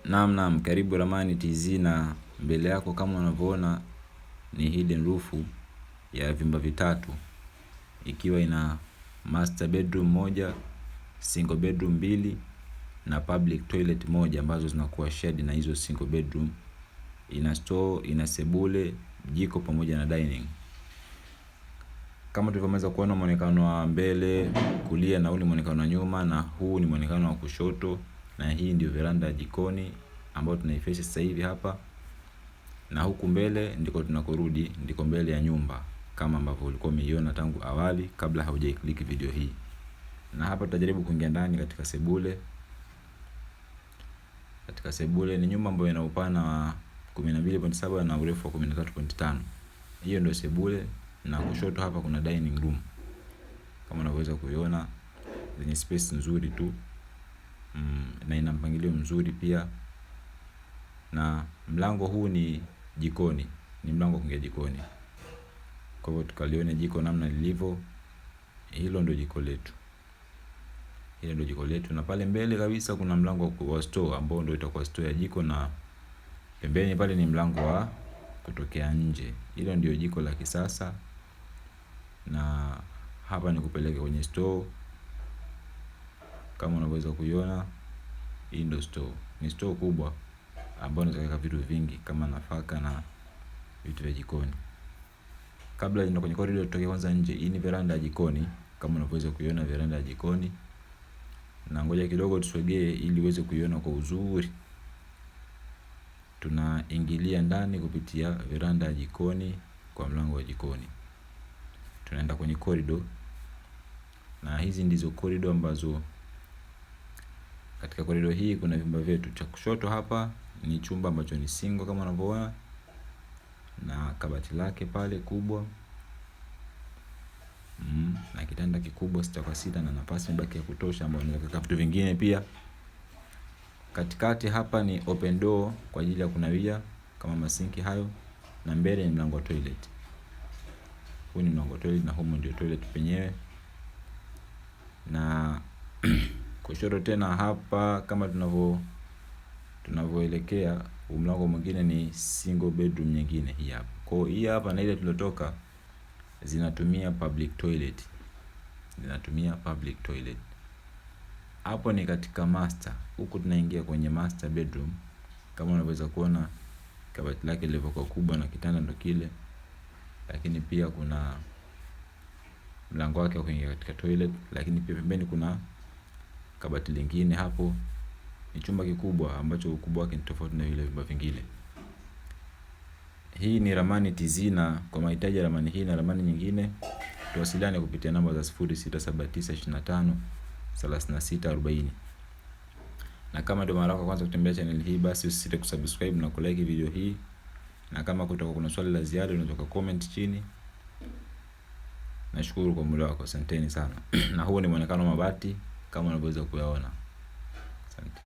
Naam, naam, karibu Ramani TZ, na mbele yako kama unavyoona ni hidden roof ya vyumba vitatu ikiwa ina master bedroom moja, single bedroom mbili na public toilet moja ambazo zinakuwa shared na hizo single bedroom. Ina store, ina sebule, jiko pamoja na dining. Kama tulivyoweza kuona muonekano wa mbele kulia, na huu ni muonekano wa nyuma, na huu ni muonekano wa kushoto, na hii ndio veranda ya jikoni ambayo tunaiface sasa hivi hapa, na huku mbele ndiko tunakorudi, ndiko mbele ya nyumba kama ambavyo ulikuwa umeiona tangu awali kabla haujaiclick video hii. Na hapa tutajaribu kuingia ndani katika sebule. Katika sebule ni nyumba ambayo ina upana wa 12.7 na urefu wa 13.5. Hiyo ndio sebule, na kushoto hapa kuna dining room kama unavyoweza kuiona, yenye space nzuri tu na ina mpangilio mzuri pia. Na mlango huu ni jikoni, ni mlango wa kuingia jikoni. Kwa hivyo tukalione jiko namna lilivyo. Hilo ndio jiko letu, hilo ndio jiko letu, na pale mbele kabisa kuna mlango wa store ambao ndio itakuwa store ya jiko, na pembeni pale ni mlango wa kutokea nje. Hilo ndio jiko la kisasa, na hapa ni kupeleka kwenye store kama unavyoweza kuiona. Hii ndio store, ni store kubwa ambayo unaweza kuweka vitu vingi kama nafaka na vitu vya jikoni. Kabla ya kwenye corridor, tutoke kwanza nje. Hii ni veranda ya jikoni kama unavyoweza kuiona veranda ya jikoni, na ngoja kidogo tusogee ili uweze kuiona kwa uzuri. Tunaingilia ndani kupitia veranda ya jikoni kwa mlango wa jikoni, tunaenda kwenye corridor, na hizi ndizo corridor ambazo katika corridor hii kuna vyumba vyetu. Cha kushoto hapa ni chumba ambacho ni single kama unavyoona na kabati lake pale kubwa na kitanda kikubwa 6 kwa 6 na nafasi imebaki ya kutosha ambayo unaweza kuweka vitu vingine pia. Katikati hapa ni open door kwa ajili ya kunawia kama masinki hayo, na mbele ni mlango wa toilet. Huu ni mlango wa toilet na humu ndio toilet penyewe. Na kushoto tena hapa kama tunavyoelekea, mlango mwingine ni single bedroom nyingine hii hapa. Kwa hii hapa na ile tulotoka zinatumia public toilet. Zinatumia public toilet. Hapo ni katika master. Huku tunaingia kwenye master bedroom. Kama unavyoweza kuona kabati lake lilivyokuwa kubwa na kitanda ndo kile. Lakini pia kuna mlango wake wa kuingia katika toilet, lakini pia pembeni kuna kabati lingine hapo. Ni chumba kikubwa ambacho ukubwa wake ni tofauti na vile vyumba vingine. Hii ni Ramani TZ, na kwa mahitaji ya ramani hii na ramani nyingine tuwasiliane kupitia namba za 0679253640. Na kama ndio mara yako kwanza kutembelea channel hii, basi usisite kusubscribe na kulike video hii, na kama kutakuwa kuna swali la ziada unaweza comment chini. Nashukuru kwa muda wako, asanteni sana. Na huu ni muonekano wa mabati kama unavyoweza kuyaona. Asante.